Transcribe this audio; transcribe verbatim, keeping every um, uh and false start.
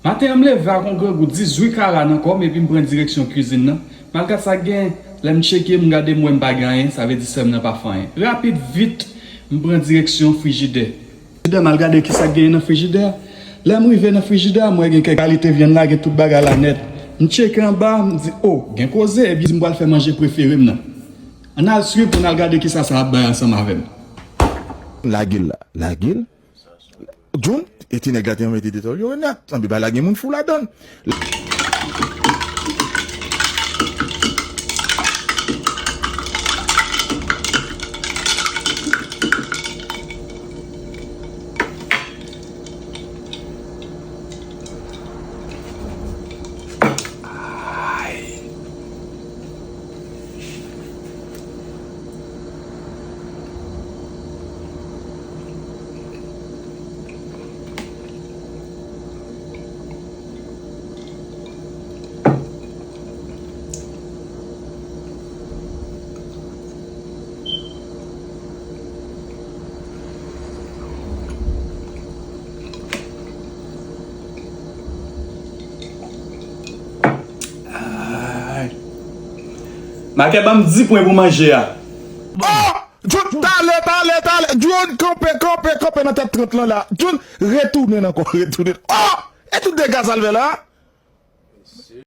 Maten an, m leve ak yon grangou dizuit kara nan kò m epi m pran direksyon kwizin nan. M al gad sa k genyen. Lè m tcheke, m gade, m wè m pa gen anyen, sa vle di sè m nan pa fè anyen. Rapid, vit, m pran direksyon frijidè. Frijidè, m al gade kisa k genyen nan frijidè a. Lè m rive nan frijidè a, m wè gen kèk kalite vyann la, gen tout bagay la nèt. M tcheke anba, m di, "O, gen koze," epi m di, "M pral fè manje prefere m nan." Ann al swiv pou n al gade kisa sa ap bay ansanm avè m. Lage l la, lage l. John, e ti nèg la te mete detòl yo nèt. Sanble bagay la gen moun fou ladan l. Ay. Makè, ban m dis pwen pou manje a. Oh! John, talè, talè, talè. John, kanpe, kanpe, kanpe nan tèt trant lan la. John, retounen ankò, retounen. Oh! E tout dega sa l fè la?